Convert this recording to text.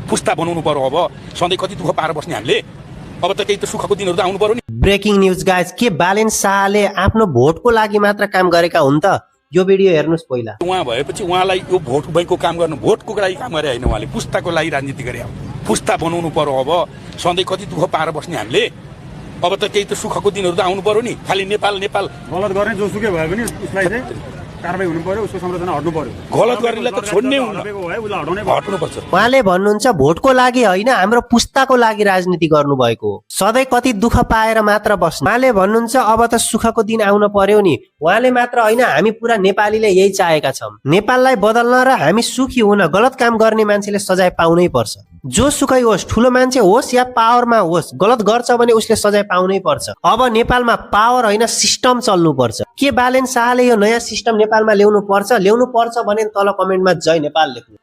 पुस्ता बनाउनु पर्यो। अब सधैँ कति दुःख पाएर बस्ने हामीले, अब त केही त सुखको दिनहरू त आउनु पर्यो नि। ब्रेकिङ न्यूज गाइज, के बालेन शाहले आफ्नो भोटको लागि मात्र काम गरेका हुन् त? यो भिडियो हेर्नुस् पहिला। उहाँ भएपछि उहाँलाई यो भोट बैंकको काम गर्नु, भोटको लागि काम गरे होइन, उहाँले पुस्ताको लागि राजनीति गरे। पुस्ता बनाउनु पर्यो। अब सधैँ कति दुःख पाएर बस्ने हामीले, अब त केही त सुखको दिनहरू त आउनु पर्यो नि। खालि नेपाल नेपाल गलत गर्ने जोसुकै भए पनि उसलाई चाहिँ कारबाही हुनु पर्यो, उसको संरचना हट्नु पर्यो। गलत गर्नेलाई त छोड्नै हट्नुपर्छ। उहाँले भन्नुहुन्छ भोटको लागि होइन, हाम्रो पुस्ताको लागि राजनीति गर्नु भएको हो, सधैँ कति दुःख पाएर मात्र बस्नु। उहाँले भन्नुहुन्छ अब त सुखको दिन आउन पर्यो नि। उहाँले मात्र होइन, हामी पुरा नेपालीले यही चाहेका छौँ। नेपाललाई बदल्न र हामी सुखी हुन गलत काम गर्ने मान्छेले सजाय पाउनै पर्छ। जो सुकै होस्, ठुलो मान्छे होस् या पावरमा होस्, गलत गर्छ भने उसले सजाय पाउनै पर्छ। अब नेपालमा पावर होइन, सिस्टम चल्नु पर्छ। के बालेन शाहले यो नयाँ सिस्टम नेपालमा ल्याउनु पर्छ भने तल कमेन्टमा जय नेपाल लेख्नु।